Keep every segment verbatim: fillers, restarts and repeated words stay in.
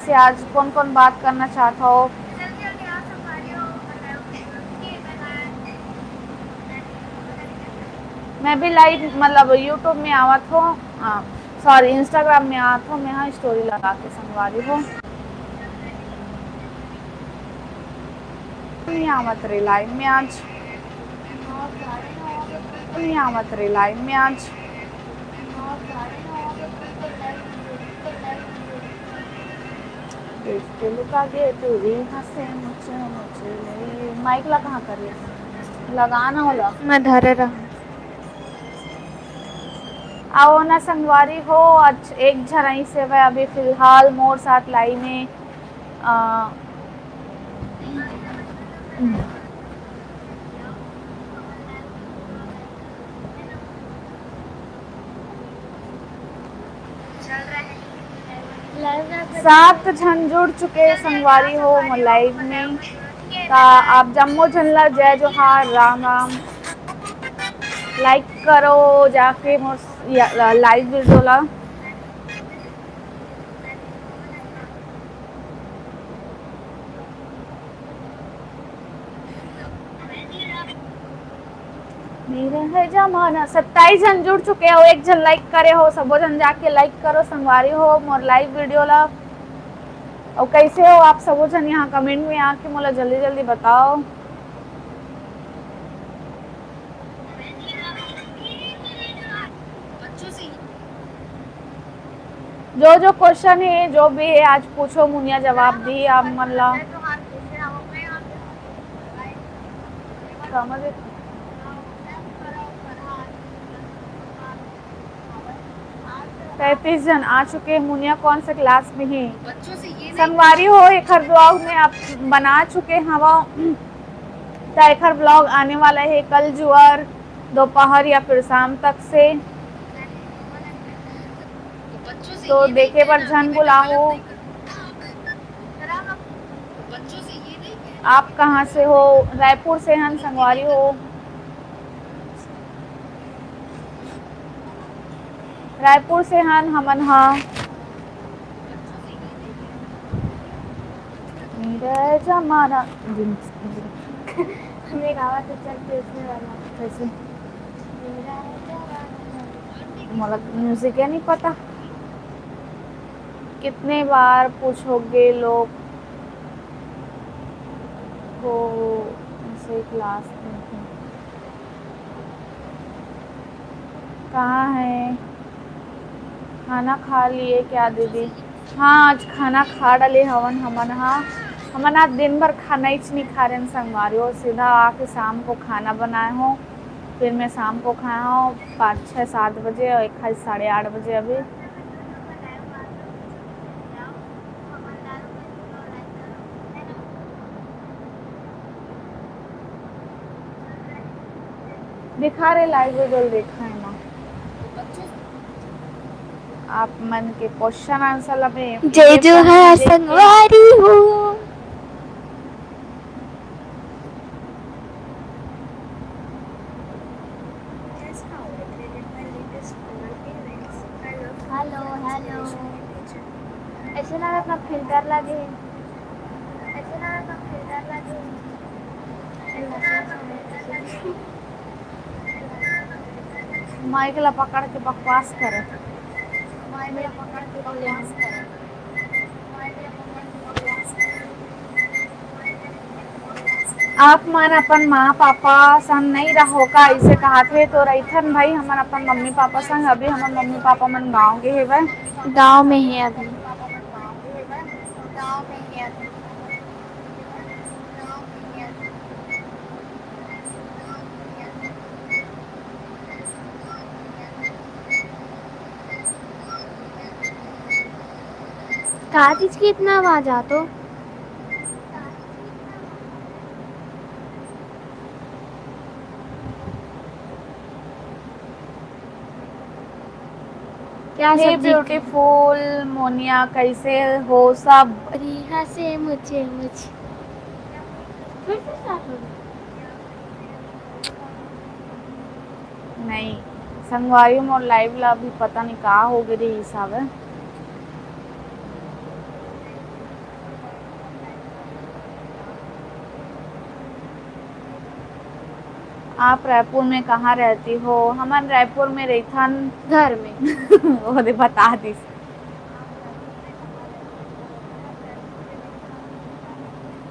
से आज कौन कौन बात करना चाहत हो? मैं भी लाइव, मतलब, YouTube में आवत हो, सॉरी, Instagram में आवत हो, मैं हाँ स्टोरी लगा के संगवारी हो। नहीं आवत रे लाइव में आज, नहीं आवत रे लाइव में आज। देख के लुका गे तू रे हंसे मुझे, मुझे ले। माइक ला कहाँ कर ले? लगा ना होला। मैं धरे रहा। आओ ना संगवारी हो, आज एक झन अइसे हवय अभी फिलहाल मोर साथ लाइन में। अ, सात झन जुड़ चुके संगवारी हो मोर लाइव में। त आप जम्मो झन ला जय जोहार, राम राम। लाइक करो जाके मोर या-, लाइव वीडियो ला। मेरा है जमाना। सत्ताईस झन जुड़ चुके हो, एक झन लाइक करे हो, सबो झन जाके लाइक करो संगवारी हो मोर लाइव वीडियो ला। अउ कैसे हो आप सबो झन, यहाँ कमेंट में आके मोला जल्दी जल्दी बताओ। जो जो क्वेश्चन हे, जो भी हे, आज पूछो, मुनिया जवाब दी आप मन ला। समझ? तैंतीस जन आ चुके। मुनिया कौन से क्लास में हे? संगवारी हो, एखर ब्लॉग में आप बना चुके हवा, त एखर ब्लॉग आने वाला हे कल जुअर दोपहर या फिर शाम तक से। तो देखे बर झन भुलाहू। आप कहाँ से हो? रायपुर से हन संगवारी हो। रायपुर से हन हमन हा। मेरा जमाना। मेरा आवाज तो चलते उसमें वाला। कैसे? मेरा जमाना। मोला म्यूजिक है नहीं पता। कितने बार पूछोगे लोग को से क्लास में थे? कहाँ है? खाना खा लिए क्या दीदी? हाँ, आज खाना खा डाले हवन हमन हा। हमन आज दिन भर खाना ही नहीं खा रहे हैं संगवारी हो, सीधा आके शाम को खाना बनाए हो। फिर मैं शाम को खाया हूँ पाँच, छः, सात बजे और एक खाई साढ़े आठ बजे अभी। दिखा रहे लाइव वीडियो देखा है ना। आप मन के क्वेश्चन आंसर ला मैं जय PDF जोहार में देख के संगवारी हो। Hello, hello. ऐसे ना अपना फिल्टर लगे। ऐसे ना अपना फिल्टर लगे। माइक ला पकड़ के बकवास करे। माइक ला पकड़ के बकवास करे। आप मन अपन माँ पापा संग नई रहो का? इसे कहत हे तो रहिथन भाई, हमन अपन मम्मी पापा संग। अभी हमर मम्मी पापा मन गाँव गे हेवय। गाँव में हे अभी। का चीज की इतना आवाज आ तो? क्या हे सब्जी? ब्यूटीफुल मोनिया, कैसे हो सब? बढ़िया से मुझे, मुझे। फिर से start हो गया। नहीं, संगवारी मोर लाइव ला अभी पता नहीं का हो गए रही हिसाब है। आप रायपुर में कहाँ रहती हो? हमन रायपुर में रहिथन। घर में। वो दे बता दिस।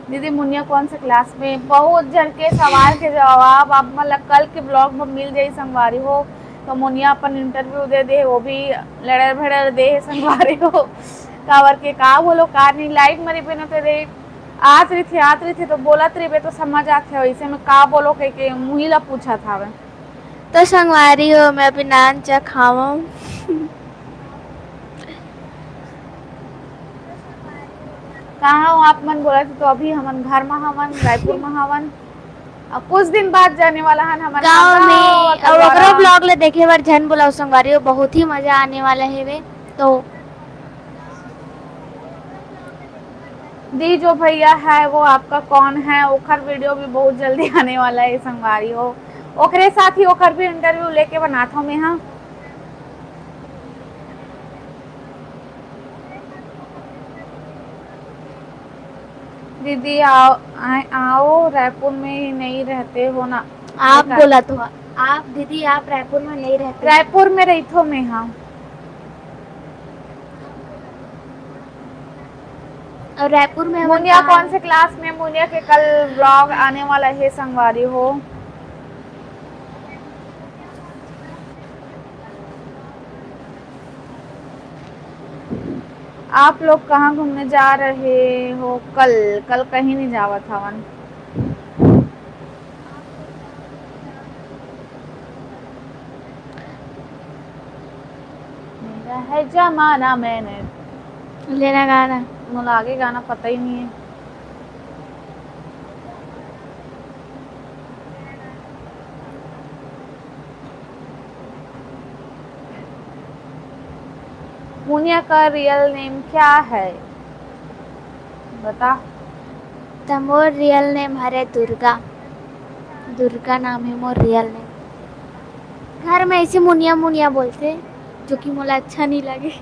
दीदी, मुनिया कौन से क्लास में? बहुत झन के सवाल के जवाब आप मन ला कल के ब्लॉग में मिल जाई संगवारी हो। तो मुनिया अपन इंटरव्यू दे दे, वो भी लड़र भड़र दे हे संगवारी हो। काबर के का बोलो का नहीं, लाइव में रहिबे न तेरे आत रहिथे, आत रहिथे तो बोलत रहिबे तो समझ आथे, वैसे में का बोलो कह के मुही ला पूछत हवे। तो संगवारी हो, मैं अभी नान चा खावं। कहाँ हो आप मन बोलत हे? तो अभी हमन घर में हवन, रायपुर में हवन। अब कुछ दिन बाद जाने वाला हन हमन गाँव गाँव में। और अउ ओकरो ब्लॉग ले देखे बर झन बोलाओ संगवारी हो, बहुत ही मजा आने वाला है वे। तो दी जो भैया है वो आपका कौन है, ओखर वीडियो भी बहुत जल्दी आने वाला है संगवारी हो। ओकरे साथ ही ओकर भी इंटरव्यू लेके बनात हूँ मैं। हाँ दीदी, आओ, आए, आओ, रायपुर में ही नहीं रहते हो ना? आप बोला तो, आप दीदी, आप रायपुर में नहीं रहते? रायपुर में रहिथो मैं। हाँ, और रायपुर में मुनिया कौन से क्लास में? मुनिया के कल ब्लॉग आने वाला है संगवारी हो। आप लोग कहाँ घूमने जा रहे हो? कल कल कहीं नहीं जावत हवन। मेरा है जमाना मैंने लेना गाना। मोला आगे गाना पता ही नहीं है। मुनिया का रियल नेम क्या है? बता। त मोर रियल नेम हरे दुर्गा। दुर्गा नाम है मोर रियल नेम। घर में ऐसे मुनिया मुनिया बोलते, जो कि मोला अच्छा नहीं लगे।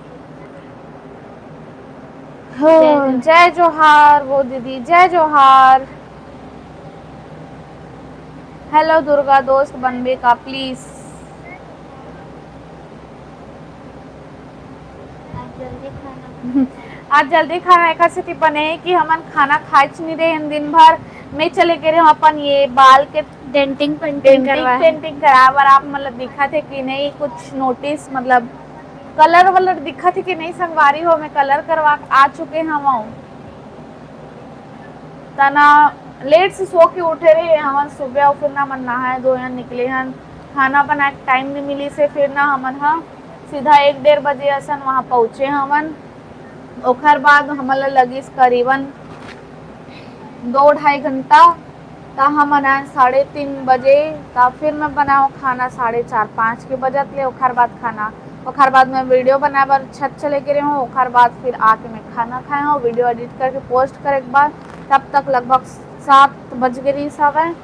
हो, जय जोहार। जय जोहार वो दीदी, जय जोहार। हेलो दुर्गा, दोस्त बनबे का प्लीज? आज जल्दी खाना एकर सेती बने कि हमन खाना खाएच नहीं रहे दिन भर। मैं चले गए रहे अपन ये बाल के डेंटिंग पेंटिंग डेंटिंग करवाए। पेंटिंग कराए बर। आप मतलब दिखत है कि नहीं कुछ नोटिस, मतलब कलर वलर दिखत है कि नहीं संगवारी हो? मैं कलर करवा आ चुके हवं। तना लेट से सो के उठे रहे हमन सुबह, और फिर ना मन नहाए धोए हन, निकले हन, खाना बनाए के टाइम नहीं मिली से फिर ना हमन ह सीधा एक डेढ़ बजे असन वहाँ पहुँचे हमन। ओखर बाद हमन ला लगिस करीबन दो ढाई घंटा। त हमन आए साढ़े तीन बजे। त फिर मैं बनाओ खाना साढ़े चार पाँच के बजत ले। ओखर बाद खाना, ओखर बाद मैं वीडियो बनाए बर छत चले गे रहे हूँ। ओखर बाद फिर आके मैं खाना खाए हूँ, वीडियो एडिट करके पोस्ट करे के बाद तब तक लगभग सात बज गे रहिस हवय।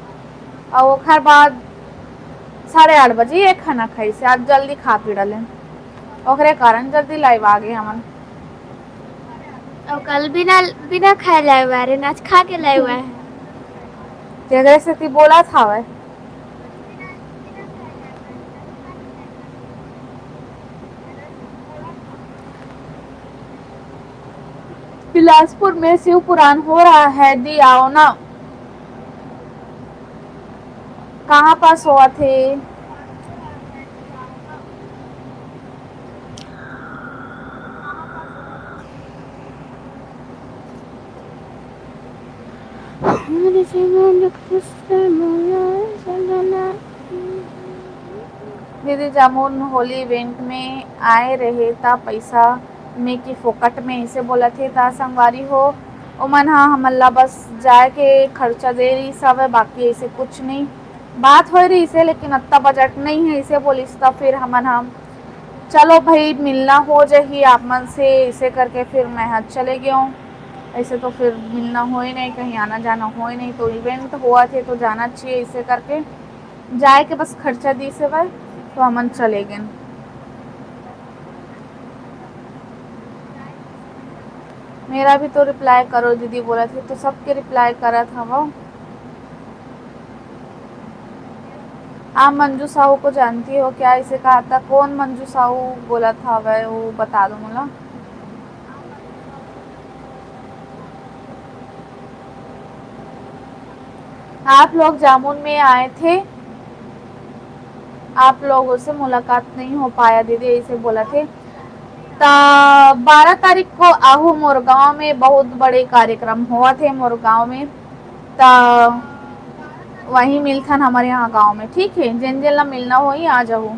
और ओखर बाद साढ़े आठ बजे ये खाना खाई से। आज जल्दी खा पी डाले, ओकरे कारण जल्दी लाइव आ गए हमन। और कल बिना, बिना खाए लाए हुआ है, आज खा के लाए हुआ है। तेकरे सेती बोलत हवय। बिलासपुर में शिव पुराण हो रहा है, दी आओ ना। कहाँ पास होवत हे? दीदी जामुन होली इवेंट में आए रहे ता पैसा में कि फोकट में, इसे बोलत हे ता संगवारी हो। ओमन ह हमन ला बस जाए के खर्चा दे रहिस हवय, बाकी ऐसे कुछ नहीं। बात होए रहिस हे, लेकिन अत्ता बजट नहीं है, इसे बोलिस त फिर हमन हम, "चलो भाई, मिलना हो जाही आप मन से," इसे करके फिर मैं ह चले गयों। ऐसे तो फिर मिलना होए नहीं, कहीं आना जाना होए नहीं, तो इवेंट होवत हे तो जाना चाहिए, इसे करके जाए के बस खर्चा दिस हवय, तो हमन चले गेन। मेरा भी तो रिप्लाई करो दीदी बोलत हे, तो सबके रिप्लाई करत हवं। आप मंजू साहू को जानती हो क्या? इसे कहा था, कौन मंजू साहू बोलत हवय, वो बता दो मोला। आप लोग जामुन में आए थे, आप लोगों से मुलाकात नहीं हो पाया दीदी, ऐसे बोला थे। त बारह तारीख को आहू मोर गांव में, बहुत बड़े कार्यक्रम होवत हे मोर गांव में, त वहीं मिलथन हमर यहाँ गांव में, ठीक है? जेन जेन ला मिलना होही, आ जाहू।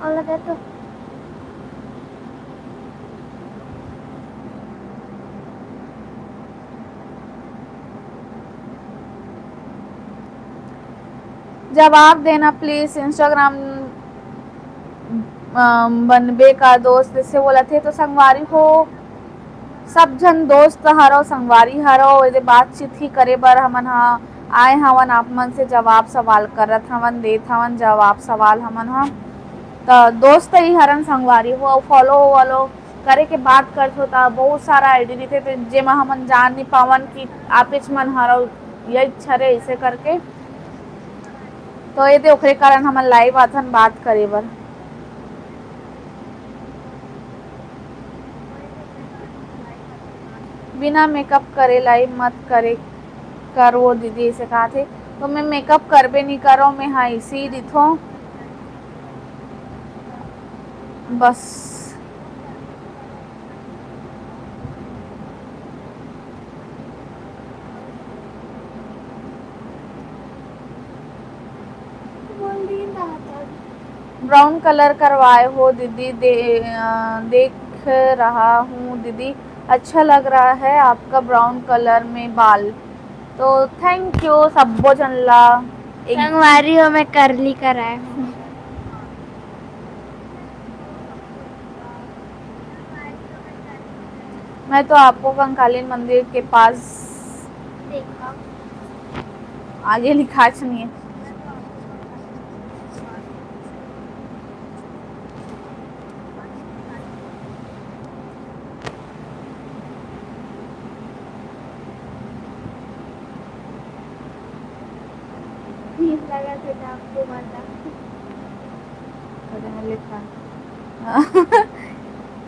और लगे तो जवाब देना please, Instagram, अम, बनबे का दोस्त, इससे बोला थे। तो संगवारी हो, सब झन दोस्त हरो, संगवारी हरो, एदे बातचीत ही करे बर हमन ह आए हवन। आप मन से जवाब सवाल करत हवन, देत हवन जवाब सवाल हमन ह। त दोस्त ही हरन संगवारी हो, अउ follow वॉलो करे के बात करथो त बहुत सारा आईडी रहिथे, ते जेमा हमन जान नहीं पावन कि आपेच मन हरो, यही छरे ऐसे करके। तो ये दे ओखरे कारण हमन लाइव आथन बात करे बर। बिना मेकअप करे लाइव मत करे करो दीदी, ऐसे कहा थे। तो मैं मेकअप करबे नहीं करो, मैं हाँ इसी दिथो बस। ब्राउन कलर करवाए हो दीदी, दे, अ, देख रहा हूँ दीदी, अच्छा लग रहा है आपका ब्राउन कलर में बाल। तो thank you सब्बो जन ला। एक संगवारी हो, मैं करली कराए हूँ। मैं तो आपको कंकालीन मंदिर के पास देखा। आगे लिखाच नहीं है। भीड़ लगा थे तो आपको माता। अरे हाँ, लिखा।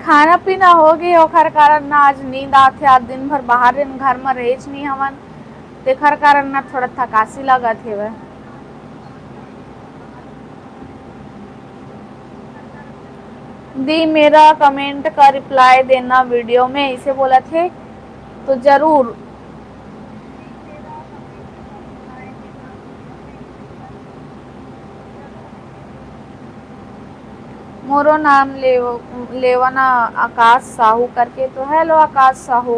खाना पीना हो गए, ओखर कारण ना आज नींद आथे। आज दिन भर बाहर दिन घर में रहेच नहीं हमन, तेखर कारण ना थोड़ा थकासी लगत हेवय। दी मेरा कमेंट का रिप्लाई देना वीडियो में, इसे बोला थे तो जरूर। मोरो नाम लेव-, लेवना आकाश साहू करके। तो हेलो आकाश साहू।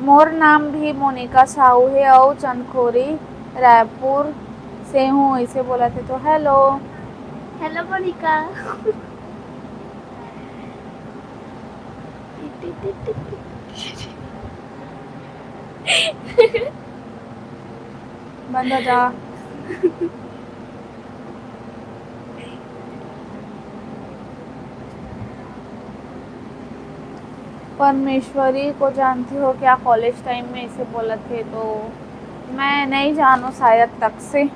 मोर नाम भी मोनिका साहू हे अउ चंदखोरी रायपुर से हूँ, इसे बोला थे। तो हेलो। हेलो मोनिका। बंदा जा। परमेश्वरी को जानती हो क्या? कॉलेज टाइम में इसे बोला थे तो मैं नहीं जानू शायद तक से।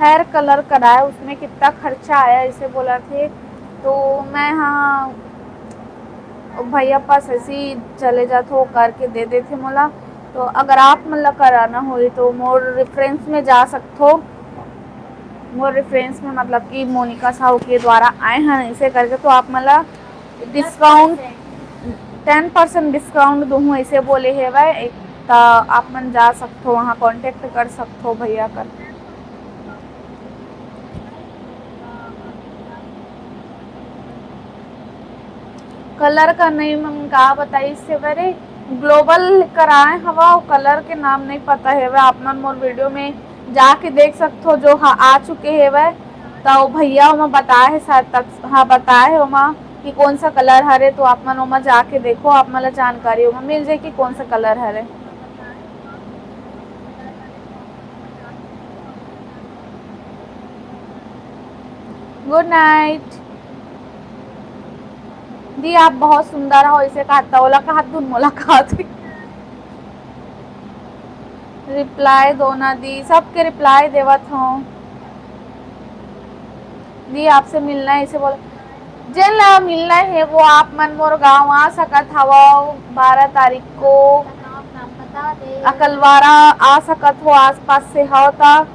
हेयर कलर कराए, उसमें कितना खर्चा आया, इसे बोला थे। तो मैं हाँ भैया पास ऐसे ही चले जाथो, करके दे देथे मोला। तो अगर आप मन ला कराना होही तो मोर रेफरेंस में जा सकथो। मोर रेफरेंस में मतलब कि मोनिका साहू के द्वारा आए हैं ऐसे करके, तो आप मन ला डिस्काउंट, टेन परसेंट डिस्काउंट दूहूँ ऐसे बोले हेवय। एक त आप मन जा सकथो, वहाँ कॉन्टेक्ट कर सकथो भैया कर। कलर का नहीं मन का बताई से बरे, ग्लोबल कराए हवा, वो कलर के नाम नहीं पता हेवय। आप मन मोर वीडियो में जाके देख सकथो जो ह आ चुके हेवय। त ओ भैया ओमा बताए हे शायद तक, हाँ, बताए हे ओमा कि कौन सा कलर हरे, तो आप मन ओमा जाके देखो, आप मन ला जानकारी ओमा मिल जाए कि कौन सा कलर हरे। गुड नाइट। दी, आप बहुत सुंदर हो, इसे कहत त ओला कहत दुन मोला कहत। रिप्लाई दो ना दी, सबके रिप्लाई देवत हो। दी, आपसे मिलना है, इसे बोल। जेन ला मिलना है वो आप मन मोर गांव आ सकत हवव बारह तारीख को। अकलवारा आ सकत हो, आसपास से हो त।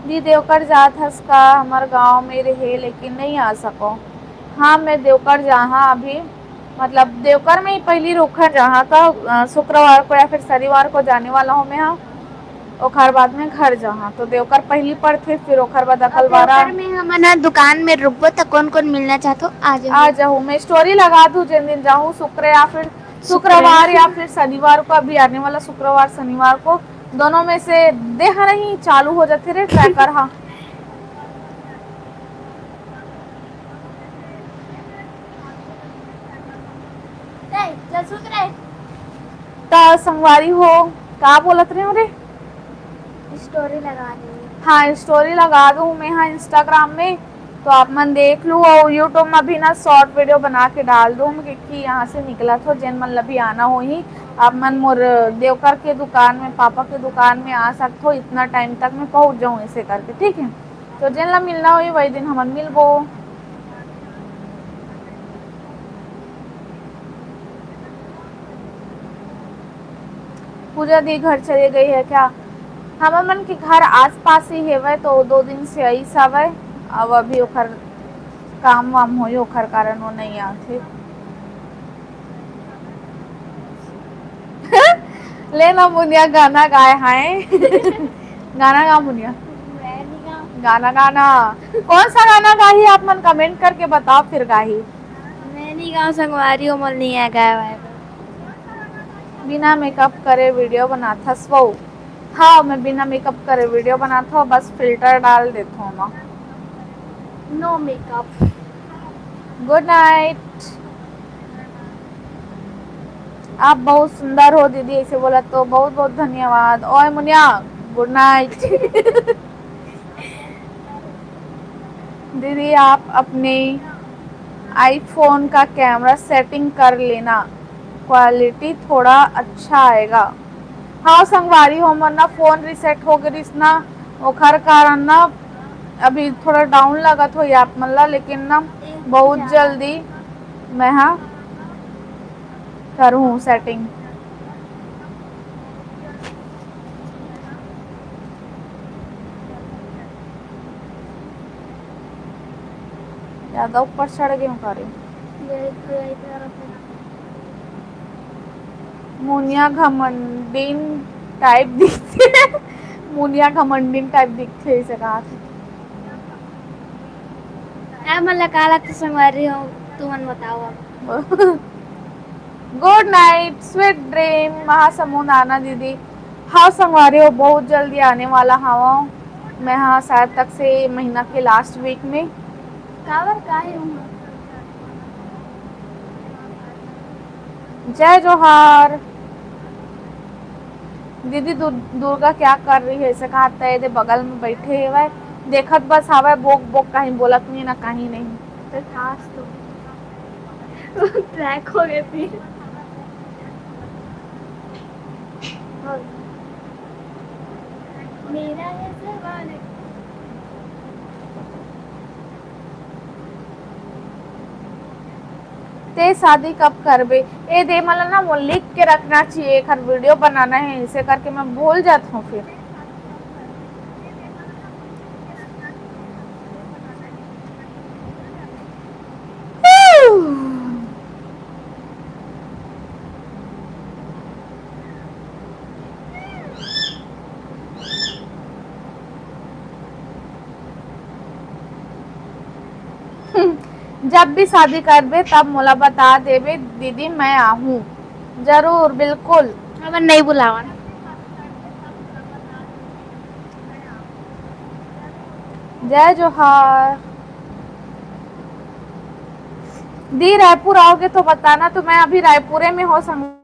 दी, देवकर जात हस का? हमर गांव में रहे लेकिन नहीं आ सको। हाँ, मैं देवकर जाहा अभी, मतलब देवकर में ही पहली रुकहूं जाहा त, अ, शुक्रवार को या फिर शनिवार को जाने वाला हूँ मैं। हाँ, ओखर बाद में घर जाहा, तो देवकर पहली पड़थे, फिर ओखर बाद अकलवारा। देवकर में हमन ह दुकान में रुकबो त कौन कौन मिलना चाहत हो? आ जाओ। आ जाहूँ, मैं स्टोरी लगा दूँ, जिन दिन जाहूँ, शुक्र या फिर शुक्रवार या फिर शनिवार को, अभी आने वाला शुक्रवार शनिवार को, दोनों में से देह नहीं चालू हो जाते रे ट्रैकर। हाँ, त संगवारी हो, का बोलत रहे हो रे? स्टोरी लगा दे। हाँ, स्टोरी लगा दूँ मैं, हाँ, इंस्टाग्राम में, तो आप मन देख लू। और यूट्यूब में भी ना शॉर्ट वीडियो बना के डाल दूँ, क्योंकि यहाँ से निकला थो, जेन मन ला भी आना होही, आप मन मोर देवकर के दुकान में, पापा के दुकान में आ सकत हो, इतना टाइम तक मैं पहुँच जाऊँ ऐसे करके, ठीक है। तो जेन ला मिलना होही वही दिन हमन मिलबो। पूजा दी घर चले गई है क्या? हमर मन के घर आसपास ही हेवय, तो दो दिन से आइस हवय। अब अभी ओखर काम वाम होई, ओखर कारण वो नहीं आथे। ले ना मुनिया गाना गाए हाय। गाना गा मुनिया। मैं नहीं गाऊँ। गाना गाना। कौन सा गाना गाही आप मन कमेंट करके बताओ फिर गाही। मैं नहीं गाऊँ संगवारी, ओमन नहीं आ गाए वाए। बिना मेकअप करे वीडियो बनाथस वो? हाँ, मैं बिना मेकअप करे वीडियो बनाथो, बस फिल्टर डाल देथो ओमा। No makeup। गुड नाइट। आप बहुत सुंदर हो दीदी, ऐसे बोला तो बहुत बहुत धन्यवाद। ओए मुनिया, गुड नाइट। दीदी, आप अपने आईफोन का कैमरा सेटिंग कर लेना, क्वालिटी थोड़ा अच्छा आएगा। हाँ संगवारी हो, मोर ना फोन रीसेट हो गे रिहिस ना, ओखर कारण ना अभी थोड़ा डाउन लगत होही आप मन ला, लेकिन ना बहुत जल्दी मैं हा करहूँ सेटिंग। ज्यादा ऊपर चढ़ गए हूँ का रे। मुनिया घमंडिन टाइप दिखथे। मुनिया घमंडिन टाइप दिखथे, इसे कहा थे। ए, मोला का लगथे संगवारी हो, तुमन बताओ अब। गुड नाइट, स्वीट ड्रीम, महासमुंद आना दीदी। हाँ संगवारी हो, बहुत जल्दी आने वाला हवं मैं, हाँ, शायद तक से महीना के लास्ट वीक में। काबर काहे हूँ? जय जोहार। दीदी दु-, दुर्गा क्या कर रही है? ऐसे कहा तय दे बगल में बैठे हवय, देखत बस हवय, बोक बोक, कहीं बोलत नहीं ना कहीं नहीं। तो खास तो ट्रैक हो गए फिर। मेरा ये जमाना। ते शादी कब करबे? ए दे, मला ना वो लिख के रखना चाहिए, एक हर वीडियो बनाना है, इसे करके मैं भूल जात हूँ फिर। जब भी शादी करबे, तब मोला बता देबे दीदी, मैं आहूँ। जरूर, बिल्कुल। हमन नहीं बुलावन। जय जोहार। दी, रायपुर आओगे तो बताना, तो मैं अभी रायपुरे में हो संग